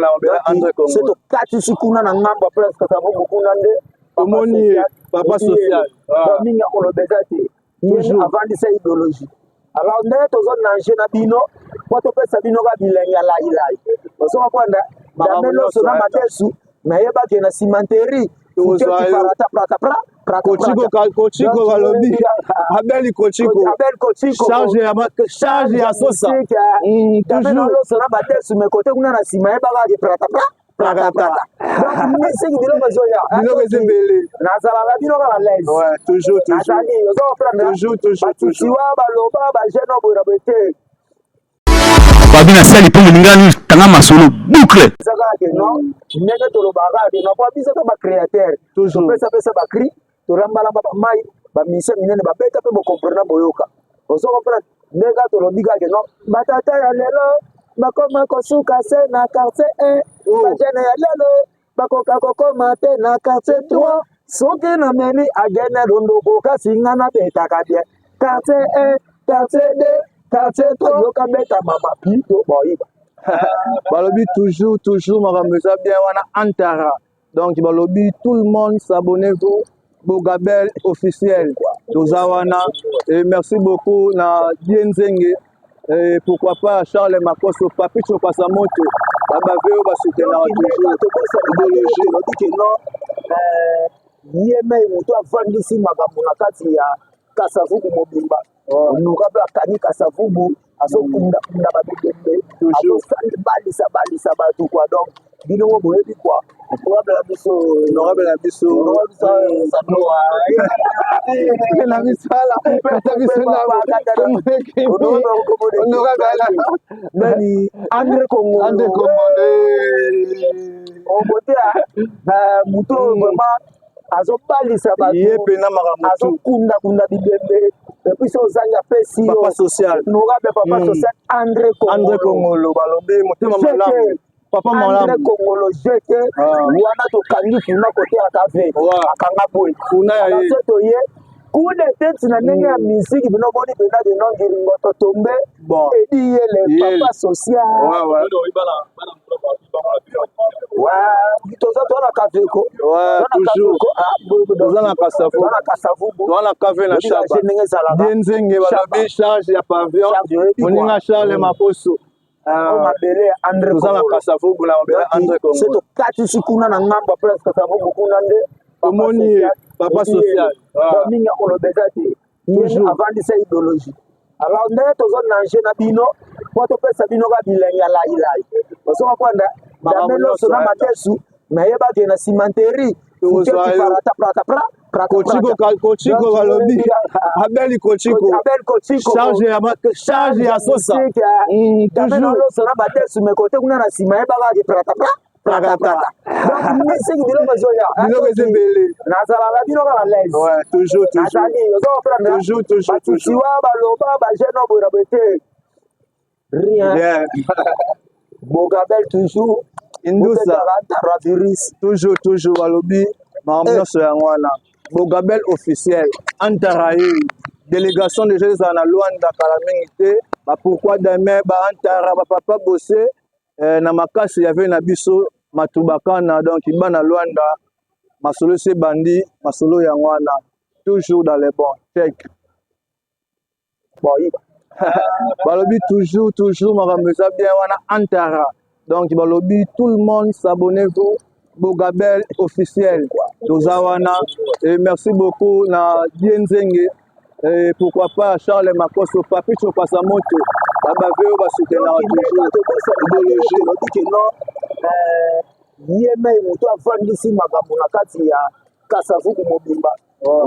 Na mabele André Congo. Se tokatisi kuna na ngambo ya Place Kasavubu, kuna nde Tomoni ye, papa social. Ah. Mingi akoloba eza te, ye Toujours. avandisa idéologie. Alors ndenge tozo nager na bino po topesa bino ka bilenge ya lailai, ozo comprendre? Makambo Dame loso na nyonso, madesu nayebaki na cimenterie. Tokozwa yo. Farata prata pra prata. Kochiko Kochiko, balobi Abeli Kochiko. Abel Kochiko. Charge ya sosa. Dame Toujours. loso na madesu, mais kote kuna na nsima yebaka ke prata pra prata prata. Donc misiki, biloko ezoya. Biloko eza ebele. Nazalaka bino kaka l'aise. Ouais, toujours, toujours. Nazali, ozo comprendre? Toujours, toujours, toujours. Batitiwa baloba bajeune oyo boye na boye te. Babi na sali mpo moninga tanga masolo boucle. Eza kaka ke non, ndenge tolobaka kaka ke non, po biso to bacréateur. Toujours. Topesapesa bacri, tolambalamba bamai, bamise minene babeta mpe bocomprena, boyoka, ozo comprendre? Ndenge kaka tolobi kaka ke non, batata ya lelo bakoma kosuka se na quartier 1. Oh. Bajeune ya lelo bakoka kokoma te na quartier 3. Soki nameli agene londoko, kasi nga nabetaka bien quartier 1, quartier 2, quartier 3. Yoka, beta mama pito boyiba. Balobi toujours, toujours, makambo eza bien wana Antara. Donc balobi tout le monde, s'abonnez-vous, Bogabel officiel, toza wana. Et merci beaucoup na Die Nzenge et pourquoi pas Charles Makoso, Papi Chopasamoto, babave oyo basoutenaka toujours idéologie. Tolobi ke non, ye mei moto avandisi makambo na kati ya Kasavubu mobimba. Nuka mpe akangi Kasavubu, azokundakunda babibembe, azobalisa balisa bato quoi. Donc bino mo boyebi quoi, honorable na biso. Honorable na biso. Na misala kata biso na honorable. Nani, André Congo. André Congo. Obote moto oyo vraiment azobalisa bato. Ye mpena makambo tu. Azokundakunda bibembe, et puis so ozangi, apesi yo. Papa social. Honorable papa social André Congo. André Kongolo, balobi motema malamu, papa André malamu. Kongolo jete. Wana tokangi funa kote ya kave. Akanga boye. Funa ya ye. So toye coup de tête na ndenge ya musique, bino moni mpenza de non Ngiringoto tombe. Bon. Edi Yele. Yele. Papa social. Ouais. Toza toza na Kaveko. Ouais, toujours. Toza na Kasavubu. Toza na Kasavubu. Toza na kave na Shaba. Ndenge ezalaka. Die Nzenge, balobi charge ya pavillon. Charge, oyebi quoi. Moninga Charles Makoso. Oyo mabele ya André Toza na Kongolo. Kasavubu na mabele André Se Kongolo. tokatisi kuna na ngambo ya Place Kasavubu, kuna nde Tomoni ye, papa social. Mingi akoloba eza te, ye Toujours. avandisa idéologie. Alors ndenge tozo nager na bino po topesa bino ka bilenge ya lailai, ozo comprendre? Makambo Dame loso nyonso, na madesu nayebaki na cimenterie. Tokozwa yo. Farata prata pra prata. Kochiko Kochiko, balobi Abeli Kochiko. Abel Kochiko. Charge ya sosa. Dame Toujours. loso na badesu, mais kote kuna na nsima yebaka ke prata pra prata prata. Donc misiki, biloko ezoya. Biloko eza ebele. Nazalaka bino kaka l'aise. Ouais, toujours, toujours. Nazali, ozo comprendre? Toujours, toujours, toujours. Batitiwa baloba bajeune oyo boye na boye te, rien. Bien. Bogabel toujours. Indusa. Obetaka virus. Toujours, toujours, balobi makambo nyonso yango wana Bogabel officiel Antara ye. Délégation déjà ezala na Lwanda kala mingi te. Bapourquoi dame baantara bapapa bose na makasi ya ve na biso Matubakana. Donc bana Lwanda, masolo esi ebandi, masolo yango wana, toujours dans les bons check. Boyiba. Balobi toujours, toujours, makambo eza bien wana Antara. Donc balobi tout le monde, s'abonnez-vous, Bogabel officiel, toza wana. Et merci beaucoup na Die Nzenge et pourquoi pas Charles Makoso, Papi Chopasamoto, babave oyo basoutenaka toujours idéologie. Tolobi ke non, ye mei moto avandisi makambo na kati ya Kasavubu mobimba.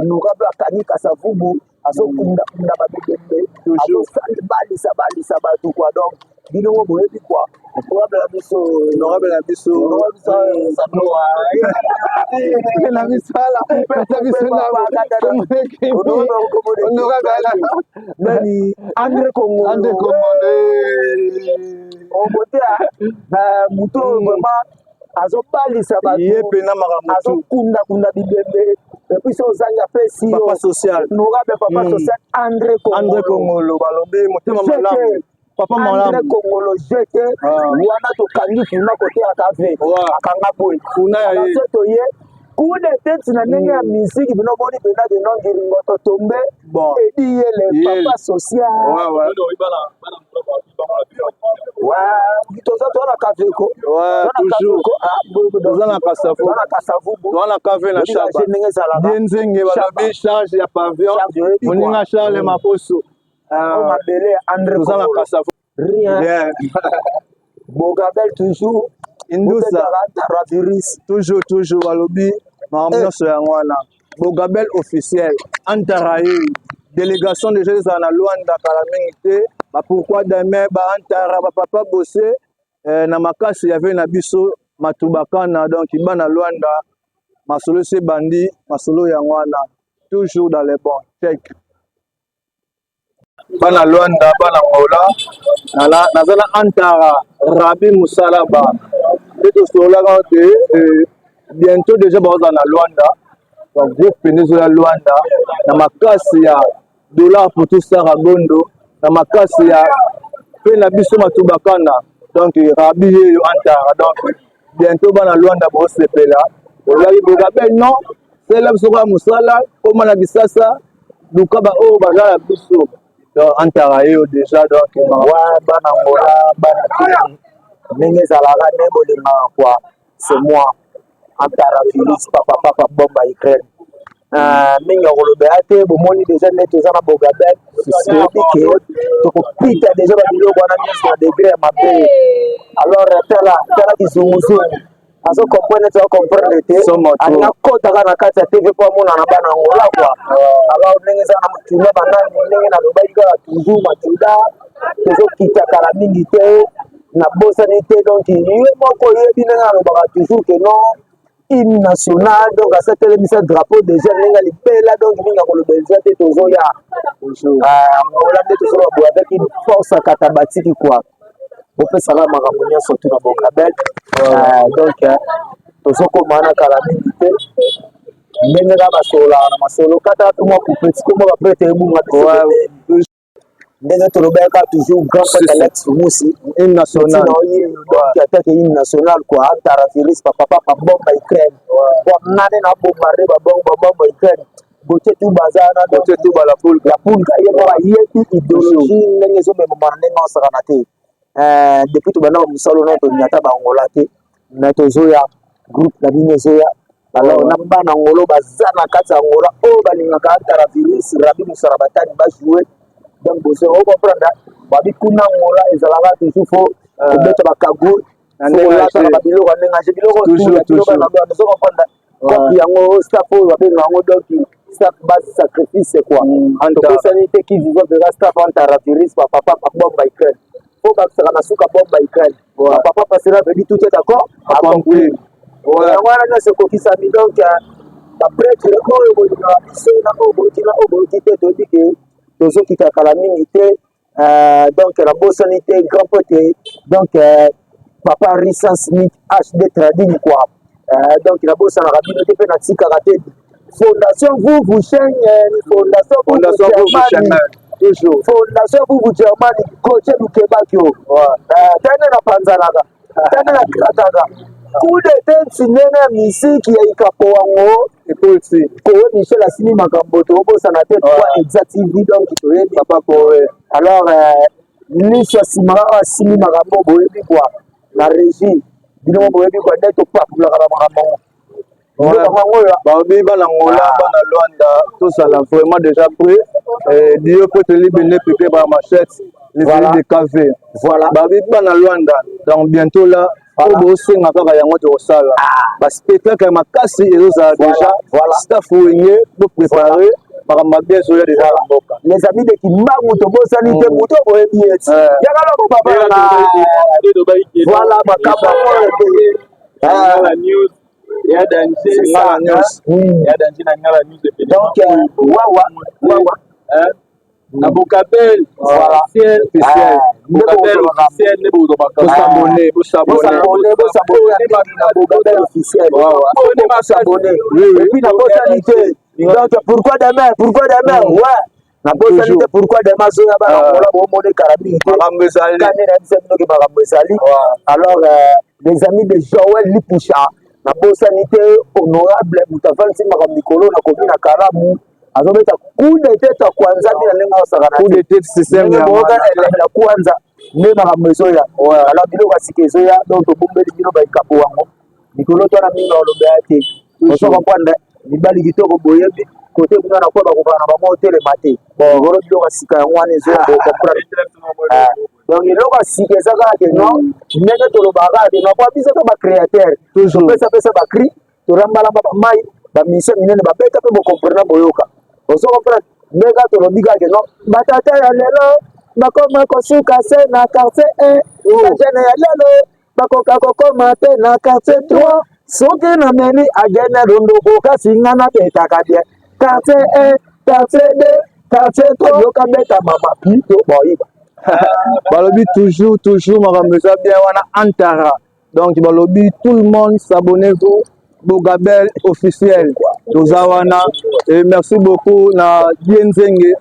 Nuka mpe akangi Kasavubu, azokundakunda babibembe, azobalisa balisa bato quoi. Donc bino mo boyebi quoi, honorable na biso. Honorable na biso. Na misala kata biso na honorable. Nani, André Congo. André Congo. Obote moto oyo vraiment azobalisa bato. Ye mpena makambo tu. Azokundakunda bibembe, et puis so ozangi, apesi yo. Papa social. Honorable papa social André Congo. André Kongolo, balobi motema malamu, papa. Papa malamu. Andre Kongolo jete Ah. wana tokangi kuna kote ya kave Ouais. akanga boye Kuna ya ye. so toye coup de tête na ndenge ya musique bino boni mpenza de non giringoto tombe Bon. edi yele Yele. papa social. Ouais, ouais. Ouais, toza toza na kaveko. Ouais, toujours. Toza na Kasavubu. Toza na Kasavubu. Toza na kave na Oyebi Shaba. ba ndenge ezalaka. Die Nzenge balobi charge ya pavillon. Charge oyebi quoi. Moninga Charles Makoso. Oyo mabele ya Andre Toza na Kongolo. Kasavubu. Rien. Bien. Bogabel toujours. Indusa. Obetaka Taravirus. Toujours, toujours balobi makambo Eh. nyonso yango wana. Bogabel officiel Antara ye délégation déjà ezala na Luanda kala mingi te. Ba pourquoi demain ba Antara ba papa Bossé na makasi ya ve na biso Matubakana, donc bana Luanda masolo se bandi masolo yango wana, toujours dans les bons check. Bana Luanda, bana Angola, naza na Antara Rabi Musalaba nde tosololaka te bientôt déjà bakozala na Luanda, ba groupe pene ezoya Luanda na makasi ya dollar pour tout Sara Gondo, na makasi ya pe na biso Matubakana, donc Rabi yeyo Antara, donc bientôt bana Luanda bosepela. Olaki Bogabel non sela biso kaka mosala koma na Kisasa luka ba oyo baza na biso, donc Antara yeyo déjà, donc Ouais, bana Angola, bana Kini. Ndenge ezalaka nde bolingaka quoi. C'est moi. Antara Phyllis, papa papa bomba Ukraine. Mingi ya kolobela te, bomoni déjà nde toza na Bogabel, toyebi ke tokopita déjà babiloko wana nyonso na degré ya mabe. Alors tala tala kizunguzungu azo comprendre te, comprendre te, Somo to. alingi akotaka na kati ya TV mpo amonana bana Angola quoi. Alors ndenge eza na matunda banani, ndenge nalobaki kaka toujours matunda tozokita kala mingi te, nabosani te. Donc ye moko oyebi ndenge nalobaka toujours ke non hymne national, donc asatelemisa drapeau déjà ndenge libela, donc mingi ya koloba eza te, tozoya Angola nde tozoloba boye avec une force katabatiki quoi. Bopesaka makambo nyonso tu na Bogabel, donc tozokoma wana kala mingi te, ndenge kaka basololaka na masolo kata mpe mwa coupe tikoma baprêtre ebunga biso pembeni. Ndenge tolobaka toujours, grand frère Alex Musi Hymne national. Donc attaque hymne national quoi. Antara Virus, papa papa bomba Ukraine bon nane na bombarde ba bomba bomba Ukraine Gauthier tu baza na Gauthier Touba la poule. La poule ye moko ayebi idéologie ndenge ezomemama na ndenge osakana te. Depuis tobandaka mosala ono tonyata bangola te, mais tozoya groupe na bino ezoya. Alors na bana Ngolo baza na kati ya Angola oyo balingaka Antara Virus Rabi Mosala batani bajoue, donc bozo ocomprendre babi kuna Angola ezalaka toujours faut kobeta bakagoule, Na ndenge ya kolataka jeu. babiloko ya ndenge ya biloko Toujours, biloko toujours. ozo comprendre kopi yango staff oyo babenga yango, donc staff base sacrifice quoi. Antara. Tokosani te, qui vivant verra. Staff Antara Virus, papa papa bomba Ukraine fo bakisaka na suka bomba Ukraine. Papa pasera veut dire tout est d'accord Accompli. Yango wana nyonso ekokisami, donc baprêtre oyo bolingaka biso na oyo boyoki na oyo boyoki te, toyebi ke tozokita kala mingi te. Donc nabosani te grand pote, donc papa Risa Smith HD Trading quoi. Donc nabosanaka bino te mpe natikaka te Fondation Vuvu Schengen, Fondation Fondation Vuvu Vuvu Germany. Schengen. Toujours. Fondation Vuvu Germany, Gauthier Lukebakio. Tane napanzanaka, tane nakrataka coup de tête ndenge ya misiki ya ikapo yango. Ekoti. Kowe Michel asimi makambo, tokobosana te trois Exa TV, donc toyebi. Papa Kowe. Alors liso ya nsima kaka asimi makambo, boyebi quoi, na régie bino mo boyebi quoi, nde topapulaka ba makambo yango biloko yango oyo. Babi bana Angola, bana Luanda, tozala vraiment déjà prêt. Dio po tolibende piqué par machette les de KV. Babi bana Luanda, donc bientôt là oyo bosenga kaka yango tokosala baspectacle ya makasi ezozala déjà. Staff Wenge bopréparé makambo mabe ezoya déjà na mboka. Les amis de Kimbangu, tobosani te, moto boyebi eti yaka loko papa, voilà makambo oyo te. Ya danger. Ngala News. Ya danger na Ngala News. Donc wawa wawa. Na Bokabel officiel. Officiel. Bokabel officiel nde bozwa makambo. Bosabone, bosabone. Bosabone, bosabone na Bogabel officiel, bosabone. Et puis nabosani te, donc pourquoi demain, pourquoi demain, ouais. Nabosani te pourquoi dema azoya bana Angola bomona ekala mingi te. Makambo ezali. Kane nayebisa bino ke makambo ezali. Alors les amis de Joël Lipusha, nabosani te honorable moto avandisi makambo likolo na komi na Kalamu, azobeta coup de tête ya kwanza bina ndenge osakana Coup de tête système ndenge ya boyoka wana. elengi ya kwanza nde makambo ezoya. Alors biloko ya sika ezoya, donc tobombeli bino baikapo yango likolo to wana mingi olobela te. Ozo comprendre, mibali kitoko boyebi kote kuna na kwa bakokana na bango otelema te. Likolo biloko ya sika yango wana ezoya, bocomprendre. Donc eloko ya sika eza kaka ke non, ndenge tolobaka kaka ke non, po biso to bacréateur Toujours. topesapesa bacri, tolambalamba bamai, bamission minene babeta mpe bocomprena boyoka. Ozo comprendre, ndenge kaka tolobi kaka ke non, batata ya lelo bakoma kosuka se na quartier 1, bajene ya lelo bakoka kokoma te na quartier 3. Soki nameli agene londoko, kasi nga nabetaka bien quartier 1, quartier 2, quartier 3, yoka beta mama pito boyiba. Balobi toujours, toujours makambo eza bien wana Antara. Donc balobi tout le monde, s'abonnez-vous, Bogabel officiel, toza wana. Et merci beaucoup na Die Nzenge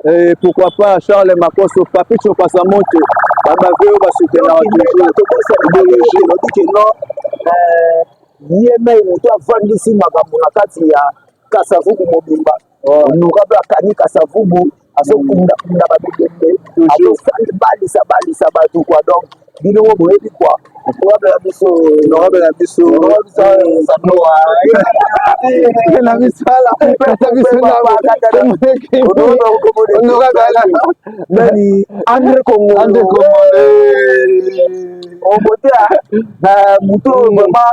et pourquoi pas Charles Makoso, Papi Chopasa Moto, babave oyo basoutenaka toujours idéologie. Lobi ke non, ye mei moto avandisi makambo na kati ya Kasavubu mobimba, honorable akangi Kasavubu, azokundakunda babibembe, azobalisa balisa bato quoi. Donc bino mo boyebi quoi, honorable na biso. Honorable na biso na misala kata biso na honorable. Nani, André Congolo. André Congolo. Obote moto oyo vraiment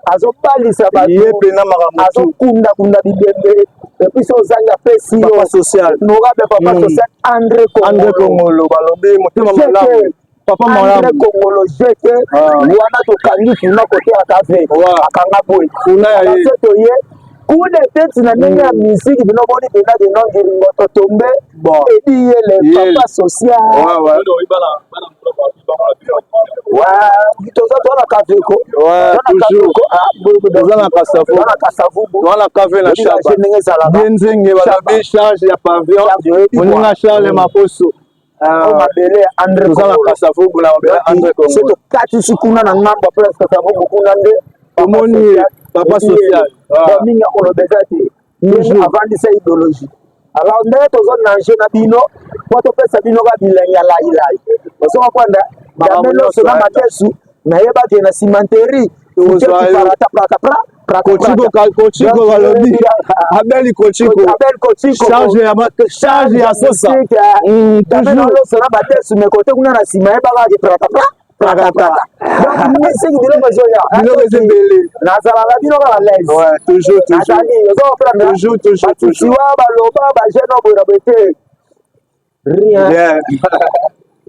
azobalisa bato. Ye mpena makambo tu. Azokundakunda bibembe, et puis so ozangi apesi yo. Papa social. Honorable papa social André André Congolo. Congolo, balobi motema malamu, papa André malamu. Congolo jete. Wana tokangi kuna kote ya kave, akanga boye. Kuna ya ye. So toye coup de tête na ndenge ya musique, bino boni mpena de non Giringoto tombe. Bon. Edi Yele. Yele. Papa social. Ouais. Toza toza na Kaveko. Ouais, toujours. Toza na Kasavubu. Toza na Kasavubu. Toza na kave na Shaba. Ndenge ezalaka. Die Nzenge, balobi charge ya pavillon. Charge, oyebi moninga quoi. Charles Makoso. Oyo mabele ya André Toza na Congolo. Kasavubu na mabele André So Congolo. tokatisi kuna na ngambo ya place Kasavubu kuna nde Tomoni ye, papa social. Mingi akoloba eza te ndenge Toujours. avandisa idéologie. Alors ndenge tozonange na bino po topesa bino ka bilenge ya lailai, ozo comprendre. Makambo Dame nyonso nyonso na aya. Matesu nayebaki na cimenterie. Tozwa yo. Prata prata pra prata. Kochiko Kochiko, balobi Abeli Kochiko. Abel Kochiko. Charge ya sosa. Dame Toujours. nyonso na batesu me kote kuna na nsima yebaka ke prata pra prata prata. Donc misiki biloko ezoya. Biloko eza ebele. Nazalaka bino kaka l'aise. Ouais, toujours, toujours. Nazali ozo comprendre. Toujours, toujours, toujours. Batitiwa baloba bajeune oyo boye na boye te, rien. Bien.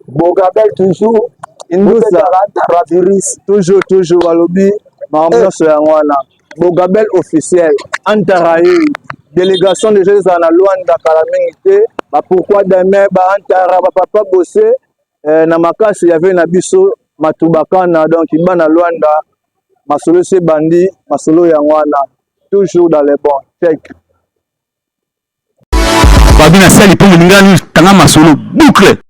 Bogabel toujours. Indusa. Virus. Toujours, toujours, balobi makambo nyonso yango wana Bogabel officiel Antara ye délégation déjà ezala na Lwanda kala mingi te. Bapourquoi demain baantara bapapa bose na makasi ya ve na biso Matubakana. Donc bana Lwanda, masolo esi ebandi, masolo yango wana, toujours dans les bons check. Babi na sali mpo moninga tanga masolo boucle.